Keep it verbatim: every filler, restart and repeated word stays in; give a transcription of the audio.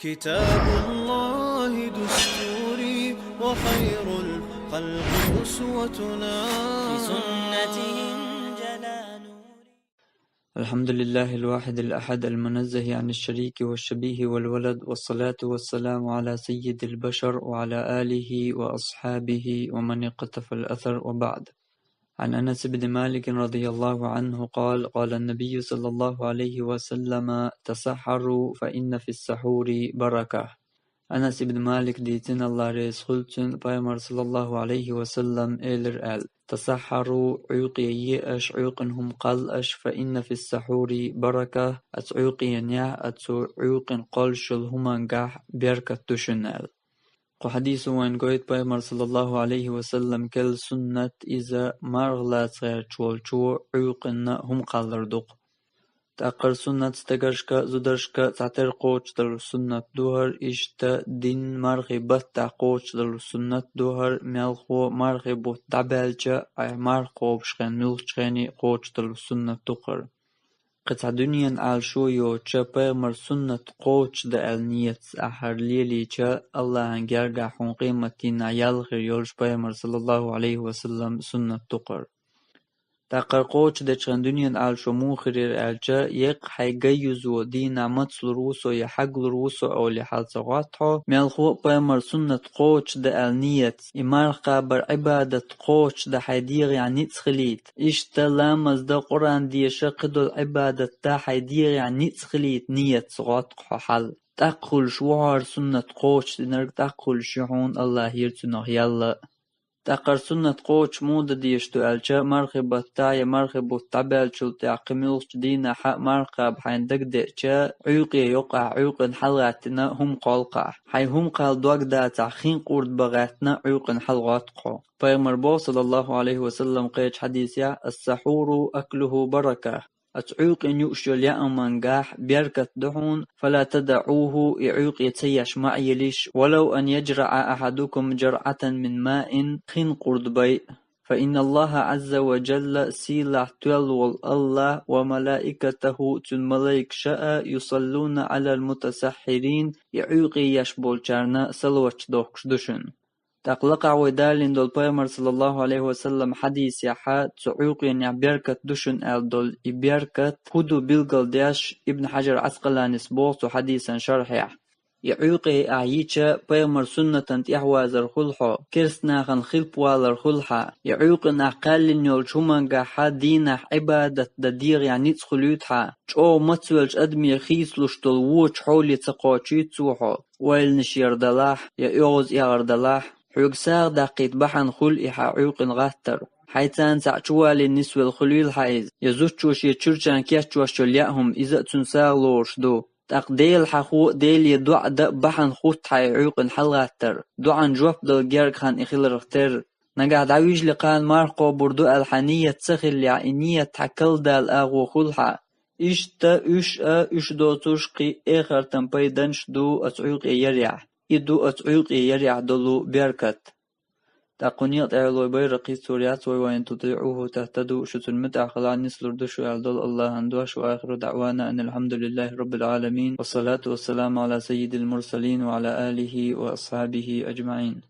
كتاب الله دستوري وخير الخلق أسوتنا. بسنته انجلى نوري. الحمد لله الواحد الأحد المنزه عن الشريك والشبيه والولد، والصلاة والسلام على سيد البشر وعلى آله وأصحابه ومن اقتفى الأثر، وبعد. عن أنس بن مالك رضي الله عنه قال: قال النبي صلى الله عليه وسلم: تسحروا فإن في السحور بركة. Анас ибн Малик дийцина, Аллах реза хуьлда цунна, Пайхамар, саллаллаху алейхи ва саллам, элира аьлла: «Тасаххару, Ӏуьйкъе е аша, Ӏуьйкъана хӀума кхалла аша, фа инна фис сахьури барака, оцу Ӏуьйкъенехь, оцу Ӏуьйкъана кхоллаш йолу хӀумангахь беркат ду шуна», аьлла. Кху хьадисо вайна гойту, Пайхамар, саллаллаху алейхи ва саллам, керла суннат иза марха лаца гӀерташ волчо Ӏуьйкъана хӀума кхаллар ду-кх. ТӀаккха хӀара суннат стагаршка а, зударшка а цхьатерра кхочушдалар суннат ду хӀара, иштта дийнна мархин баттахь кхочушдалар суннат ду хӀара, мелхо мархин бутт дӀабаьлча, ахь марха кхобуш хенахь муьлххачу хене кхочушдалар суннат ду-кх хӀара. Кхин цхьа дуьненан Ӏалашо йоцуш, Пайхамар суннат кхочушдан аьлла нийятца ахь хӀара лелийча, Аллахьан гергахь хьуна къематдийнахь ял хир йолуш Пайхамар, саллаллаху алейхи ва саллам, суннат ду-кх хӀара. ТӀаккха хӀара кхочушдечу хенахь дуьненан Ӏалашо муха хир яра аьлча, еккъа хьайн гай-юзо дийнахь мацалур ву со я хьаглур ву со олий хьал ца гӀотту хьо, мелхо а Пайхамар суннат кхочушдан аьлла нийятца, и марха кхабар, Ӏибадат кхочушдан хьайн дегӀехь ницкъ хилийта, иштта ламаз дан, Къуръан деша, кхидолу Ӏибадат дан хьайн дегӀехь ницкъ хилийта нийятца гӀотту-кх хьо хьал. ТӀаккха хуьлуш ву хьо хӀара суннат кхочушдинарг, тӀаккха хуьлуш ю хьуна Аллахьера цунах ял а. ТӀаккха хӀара суннат кхочуш муха дан дезаш ду аьлча, мархин баттахь я мархин бутт дӀабаьллачул тӀаьхьа кхин муьлххачу дийнахь а марха кхаба хьайна дагадеъча, Ӏуьйкъе йоккха ахь Ӏуьйкъана хьалагӀаьттина хӀума кхолла-кх ахь. Хьайн хӀума кхалла дог дацахь, хин къурд бан гӀаьттина Ӏуьйкъана хьалагӀотту-кх хьо. Пайхамар боху, саллаллаху алейхи ва саллам, кхечу хьадисехь: «Ас-сахьуру аклуху барака». Оцу Ӏуьйкъена юуш йолу яа хӀумангахь беркат ду хьуна, фала тадаӀуху, и Ӏуьйкъе ца еш ма Ӏелаш, валав ан яжраӀа ахьадукум жарӀатан мин маин, хин къурд бай. Фа инна Аллаха Ӏазза ва жалла, сийлахь тоьлла волу Аллах, ва малаикатаху, цуьнан малайкаша а, юсаллуна Ӏалал мутасаххирин, и Ӏуьйкъе еш болчарна салаваташ дохкуш ду шуна. ТӀаккха лакхахь вай далийна долу Пайхамар, саллаллаху алейхи ва саллам, хьадисехь, цу Ӏуьйкъенехь беркат ду шуна аьлла долу и беркат хӀун ду билгалдеш, Ибн Хьажар Ӏаскъаланис боху цу хьадисан шархьехь: и Ӏуьйкъе ахь йича, Пайхамар суннатан тӀаьхьавазар хуьлу хьо, керста нахана хилпавалар хуьлу хьан, и Ӏуьйкъена ахь кхаьллина йолчу хӀумангахь дийнахь Ӏибадат дан дегӀехь ницкъ хуьлуьйту хьан, чӀогӀа мацвеллачу адаме хийцалуш долу вочу хьоле ца кхочуьйту цо хьо, ойланаш яр далахь я оьгӀаз эгӀар далахь, хьоьга сагӀа даккхийта бахьана хуьлу и хьан Ӏуьйкъена гӀаттар. Хьайца цхьаъ чувалийна нисвелла хуьлийла хьан иза, я зудчо шен чуьрчарна кечвеш йолу яа хӀума, иза а цуьнан сагӀа лоруш ду. ТӀаккха Делан хьахо а, Деле доӀа дан а бахьана хӀутту хьан и Ӏуьйкъена хьалагӀаттар, доӀанна жоп дала герга хьан и хиларх терра. Нагахь дӀавижале кхана марха кхобур ду аьлла хьан нийят ца хиллехь, и нийят хьан калдала агӀо хуьлу хьан. Иштта уьш а, уьш доцурш кхин эхартан пайданаш ду оцу Ӏуьйкъе ярехь. И ду оцу Ӏуьйкъе ярехь долу беркат. ТӀаккха кху некъа тӀехь йолу вай байракх йицлур яц вай: «Ва ин тутиӀуху тахтаду», шу цунна муьтӀахь хилахь, нислур ду шу аьлла долу Аллахьан дош. Ва ахиру даӀвана анил хьамдулиллахи раббил Ӏаламин. Вассалату вассаламу Ӏала саййидил мурсалин ва Ӏала алихи ва асхьабихи аджмаӀин.